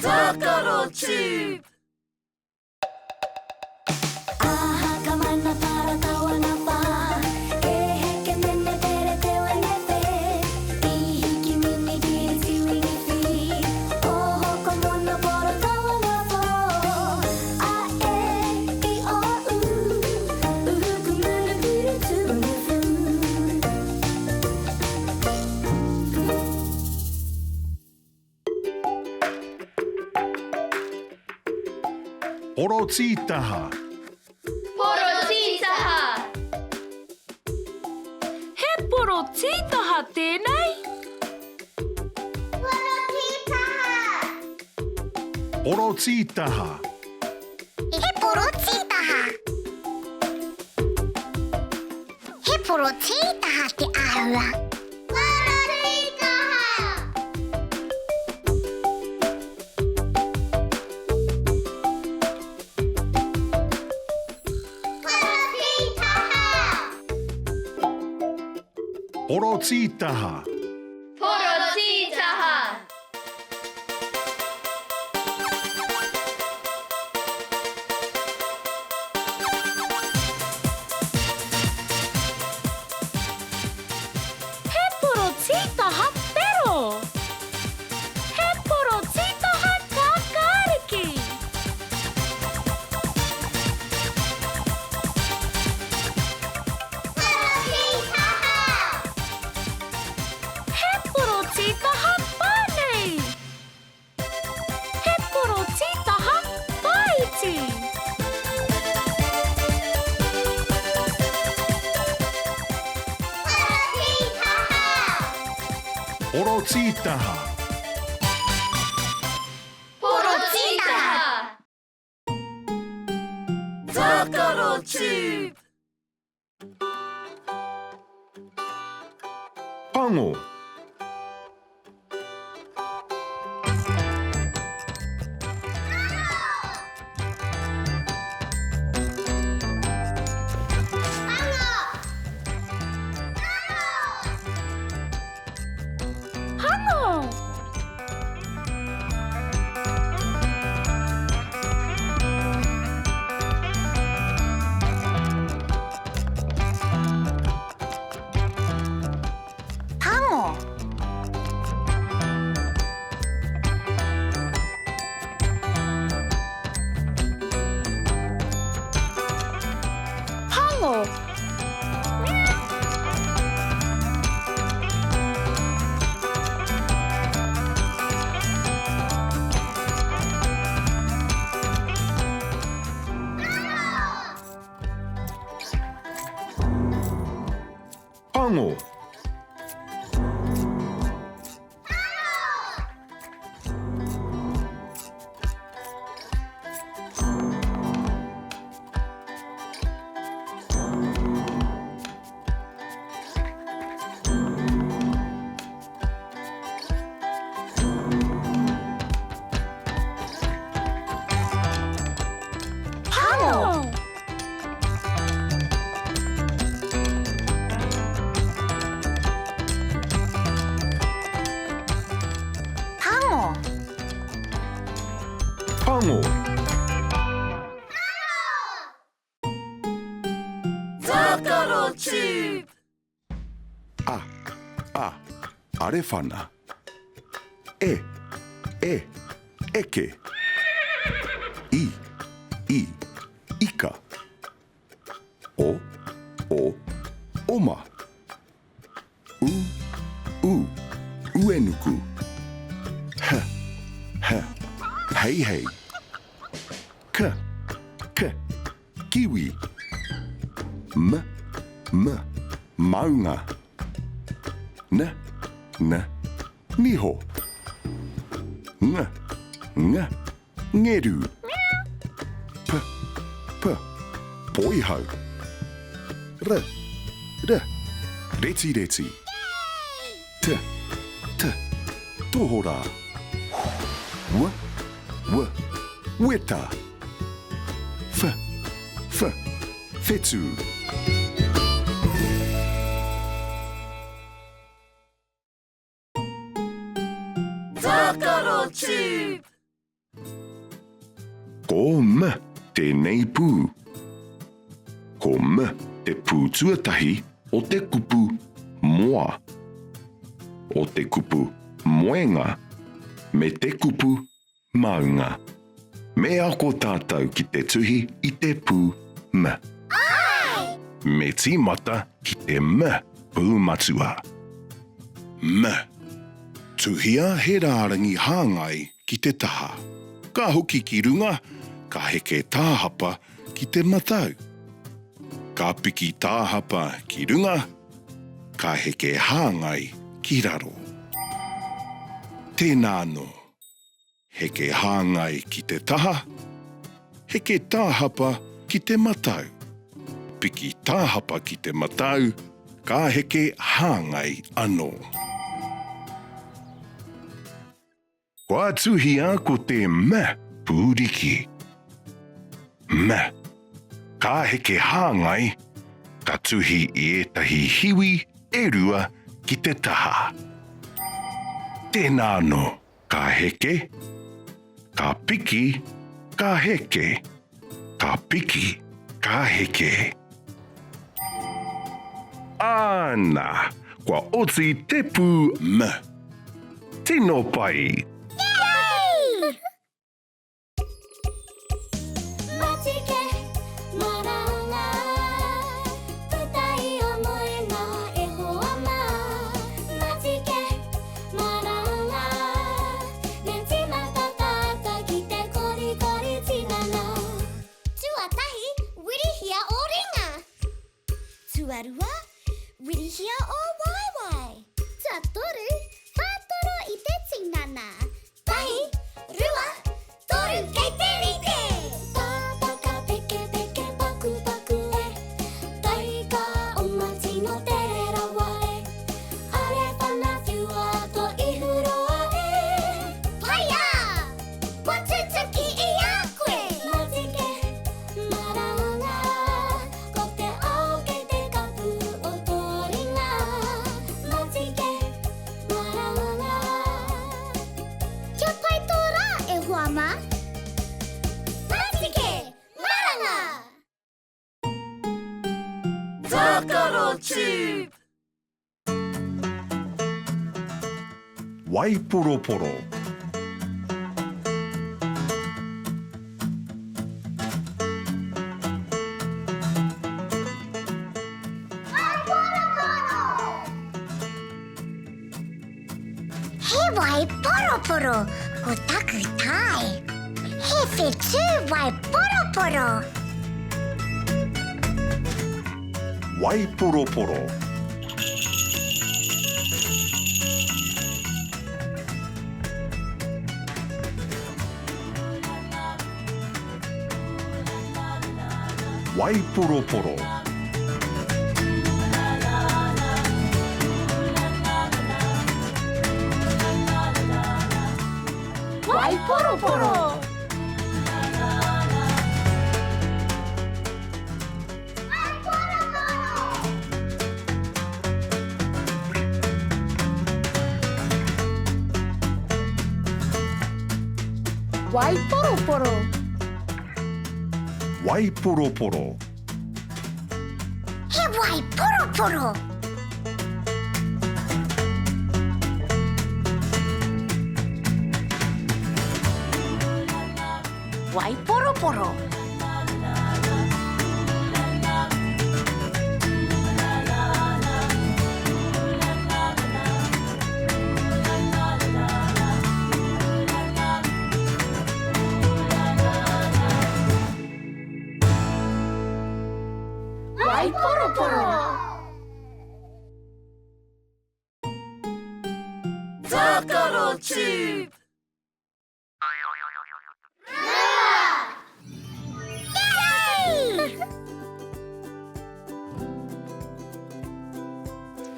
Tākaro Tube! Aha ka mana para tawana wha E heke mene pere te wene pe I hiki mini piri tiwini fi Oho ko mono poro tawana fo A e i o u Uhu ku munu piri tuwini fu. Porotītaha. Porotītaha. He porotītaha tēnei? Porotītaha. Porotītaha. He porotītaha. He porotītaha te āhua. Porotītaha. Porotītaha. Porotītaha. Porotītaha. He porotītaha whero. He porotītaha kākāriki. Porotītaha. He porotītaha pānui. He porotītaha whāiti. Porotītaha. Porotītaha. Porotītaha. Tākaro Tube! Pango. Pango. Pango. Pango. Pango. Pango. Pango. Pango. Tākaro Tube! A, a, arewhana. E, e, eke. I, i, ika. O, o, oma. U, u, uenuku. H, h, heihei. K, k, kiwi. M, m, maunga. N, n, niho. Ng, ng, ngeru. P, p, poihau. R, r, retireti. T, t, tohorā. W, w, weta. F, f, whetū. Tākaro Tube! Ko M tēnei pū. Ko M te pū tuatahi o te kupu moa, o te kupu moenga me te kupu maunga. Me ako tātou ki te tuhi i te pū M. Me tīmata ki te M pū matua. M. Tuhia he rārangi hāngai ki te taha. Ka hoki ki runga, ka heke tāhapa ki te matau. Ka piki tāhapa ki runga, ka heke hāngai ki raro. Tēnā anō. Heke hāngai ki te taha, heke tāhapa ki te matau. Piki tāhapa ki te matau, ka heke hāngai anō. Kua tuhia ko te M pūriki. M. Ka heke hāngai, ka tuhi i ētahi hiwi e rua ki te taha. Tēnā anō, ka heke, ka piki, ka heke, ka piki, ka heke. Āna, kua oti te pū M. Tino pai! Yay! Matike, maranga, puta i o moenga e hoa mā. Matike, maranga, me tīmata tātou ki te korikori tinana. Tuatahi, wirihia ō ringa. Tuarua, wirihia ō waewae. Tuatoru, whātoro i te tinana. Tahi, rua, toru, kei te rite! Pāpaka peke peke paku paku e. Taika oma tino tere rawa e. Are whana whiua to ihuroa e. Paia! Kua tutuki i a koe! Matike, maranga, ko te ao kei te kapu o tō ringa. Matike, maranga. Kia pai tō rā, e hoa mā! Matike, maranga! Tākaro Tube! Waiporoporo. He wai poroporo ko taku tae. He whetū wai poroporo. Waiporoporo. Waiporoporo. Waiporoporo. Waiporoporo. Waiporoporo. He wai poroporo. Waiporoporo. Waiporoporo. Tākaro Tube!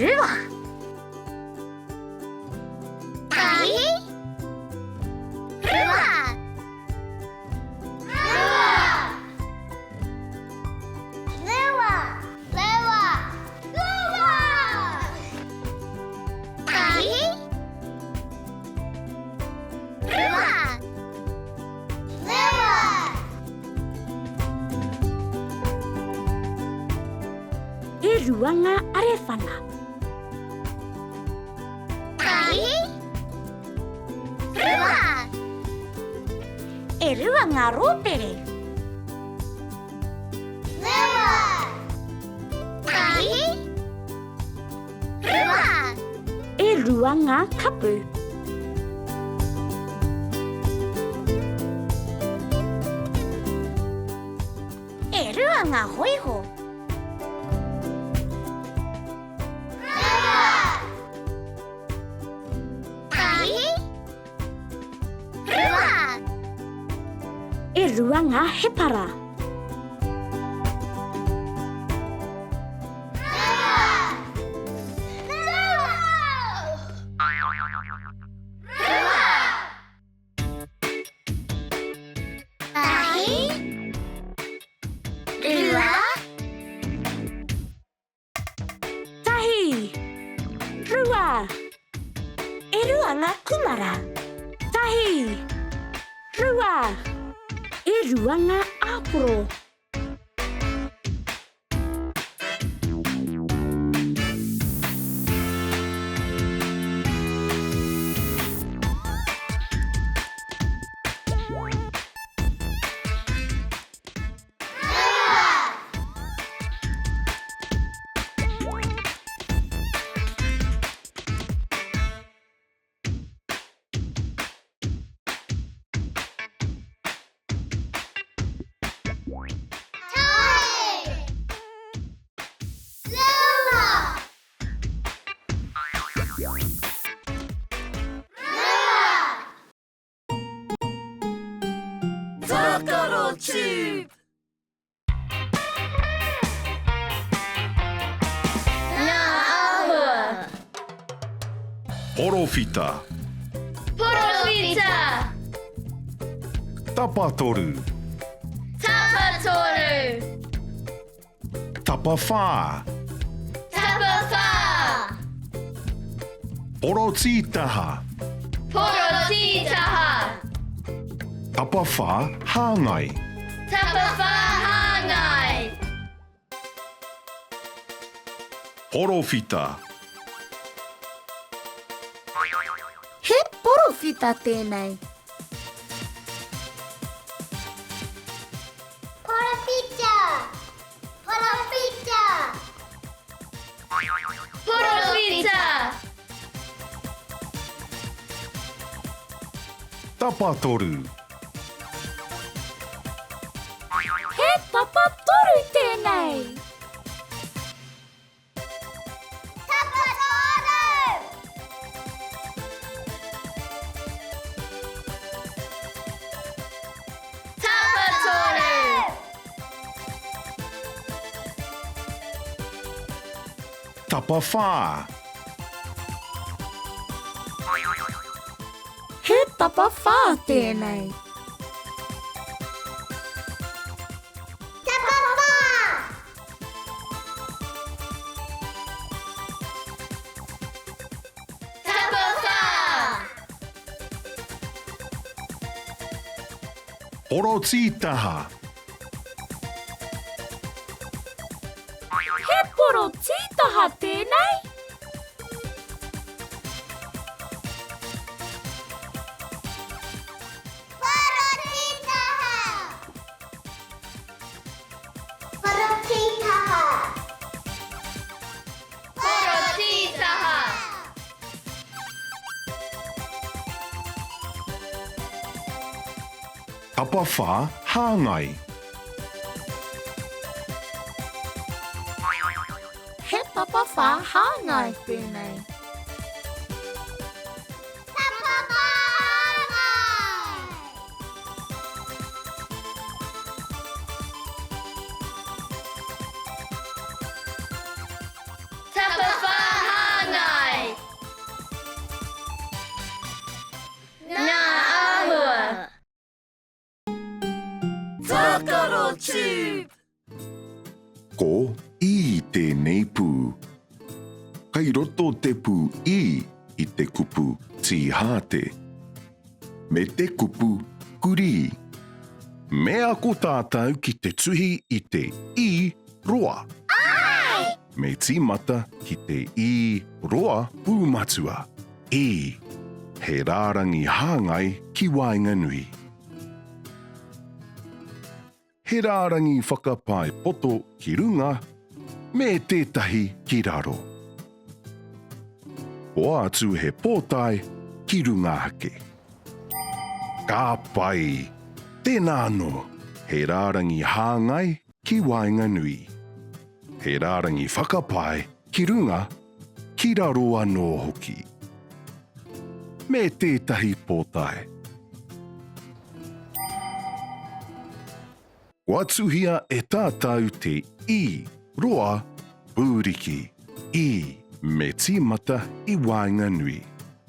Rua. Tahi. Rua. Rua. Rua. Rua. Rua. Tahi. Rua. Rua. rua ngā arewhana. Tahi. Rua. E rua ngā rōpere. Rua. Tahi. Rua. E rua ngā kapu. E rua ngā hōiho. Rua. Tahi. Rua. E rua ngā hepara. Tahi. Rua. Tahi. Rua. E rua ngā kumara. Tahi. Rua. E rua ngā āporo. Tākaro Tube! Ngā āhua. Porowhita. Porowhita. Tapatoru. Tapatoru. Tapawhā. Tapawhā. Porotītaha. Porotītaha. Tapawhā hāngai. Tapawhā hāngai. Porowhita. He porowhita tēnei. Porowhita. Porowhita. Porowhita. Tapatoru. He tapatoru tēnei. Tapatoru. Tapatoru. Tapawhā. He tapawhā tēnei. Tapawhā. Tapawhā. Porotītaha. He porotītaha tēnei? Porotītaha. Porotītaha. Porotītaha. Tapawhā hāngai. He tapawhā hāngai tēnei. Tapawhā hāngai. Tapawhā hāngai. Ngā āhua. Tākaro Tube! Ko I tēnei pū. Kai roto te pū I i te kupu tīhāte. Me te kupu kurī. Me ako tātou ki te tuhi i te I roa. Ai! Me tīmata ki te i roa pūmatua, i, he rārangi hāngai ki waenganui. He rārangi whakapae poto ki runga, me tētahi ki raro. Hoatu he pōtae ki runga ake. Ka pai! Tēnā anō, he rārangi hāngai ki waenganui. He rārangi whakapae ki runga, ki raro anō hoki. Me tētahi pōtae. Kua tuhia e tātou te i roa pūriki, i me tīmata i waenganui.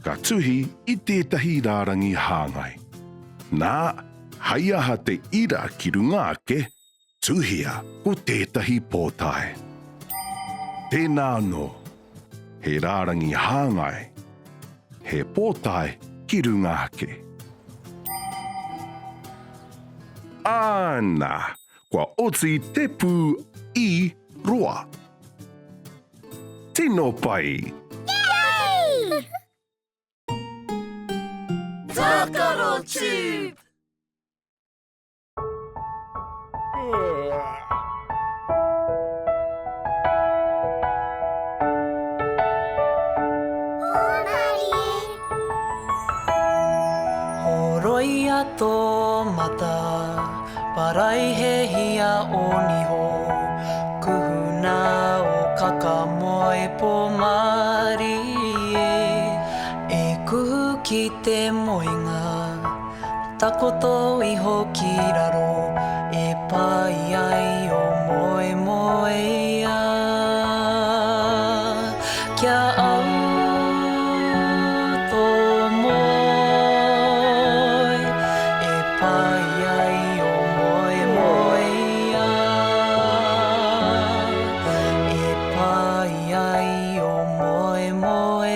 Ka tuhi i tētahi rārangi hāngai. Nā, hei aha te ira ki runga ake, tuhia ko tētahi pōtae. Tēnā anō, he rārangi hāngai, he pōtae ki runga ake. Āna, kua oti te pū i roa. Tino pai! Yay! Tākaro Tube! Horoia tō mata, paraihehia ō niho, Kuhuna ō kaka moe pō mārie, E kuhu ki te moenga. Takoto iho ki raro e pai ai o moemoeā. Kia au tō moe e pai ai o moemoeā. E pai ai o moemoeā.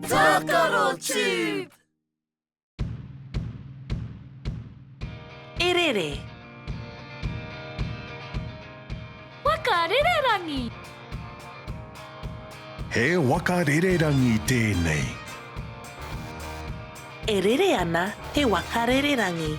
Tākaro Tube! E rere. Waka rererangi. He waka rererangi tēnei. E rere ana te waka rererangi.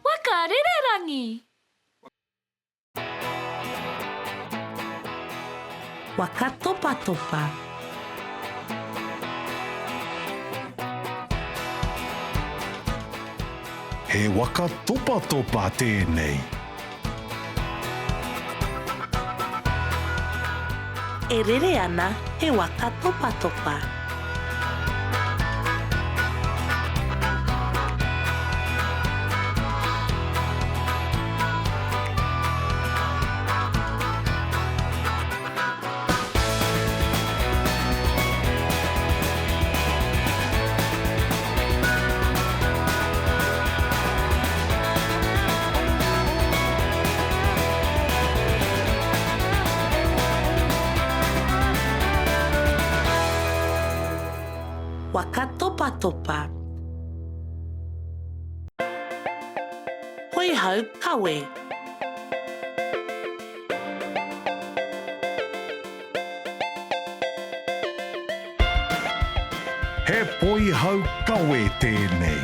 Waka rererangi. Waka topatopa. He waka topatopa tēnei. E rere ana te waka topatopa. Waka topatopa. Poihau kawe. He poihau kawe tēnei.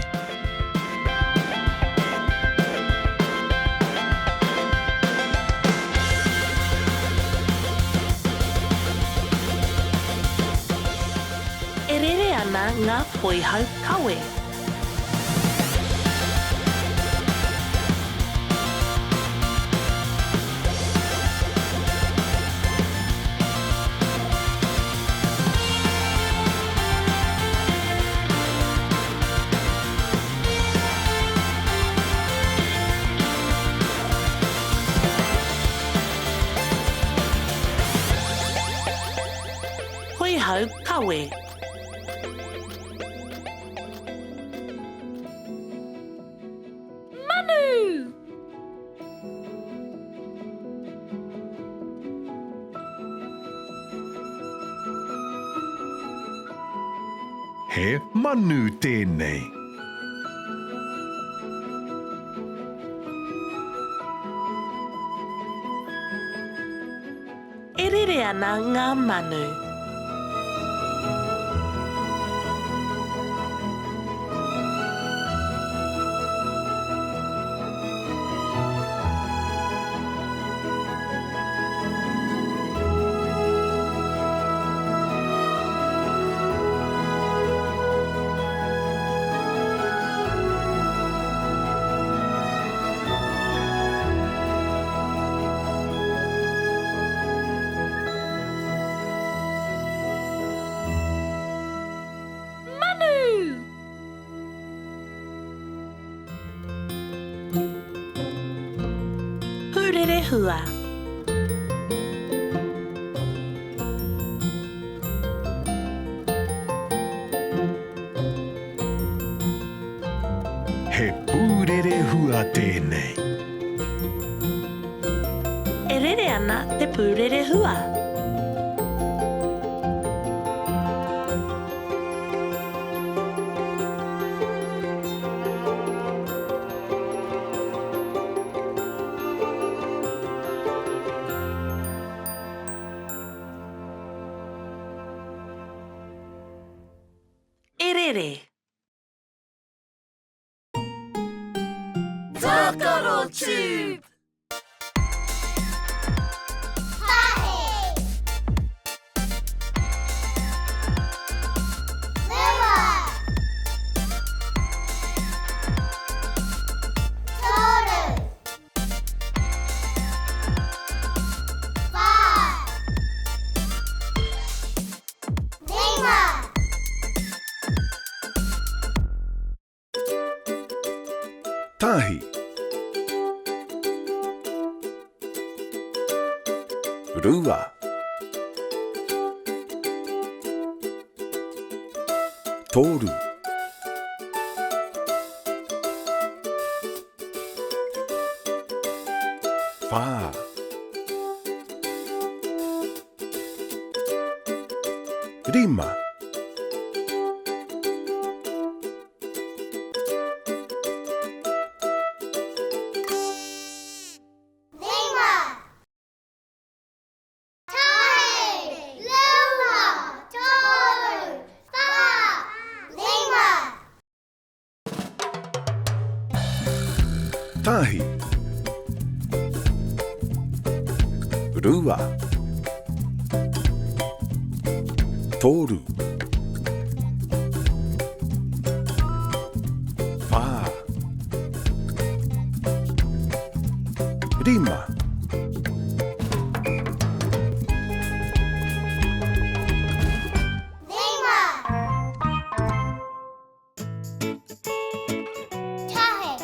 E rere ana ngā poihau kawe. Te hau kawe. Manu! He manu tēnei. E rere ana ngā manu. Manu! Pūrerehua. He pūrerehua tēnei. E rere ana te pūrerehua. E rere. Tākaro Tube! Tahi! Rua! Toru! Whā! Rima! Tahi. Rua. Toru. Whā. Rima. Rima! Tahi! Rua! Toru! Whā! Rima! Tahi. Rua. Toru. Whā. Rima. Rima! Tahi!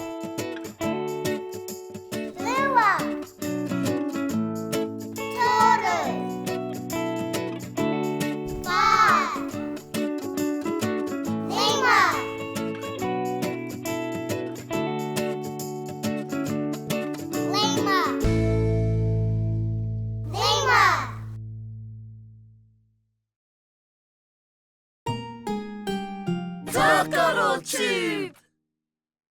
Rua! Toru! Whā! Rima! Rima! Rima! Tākaro Tube!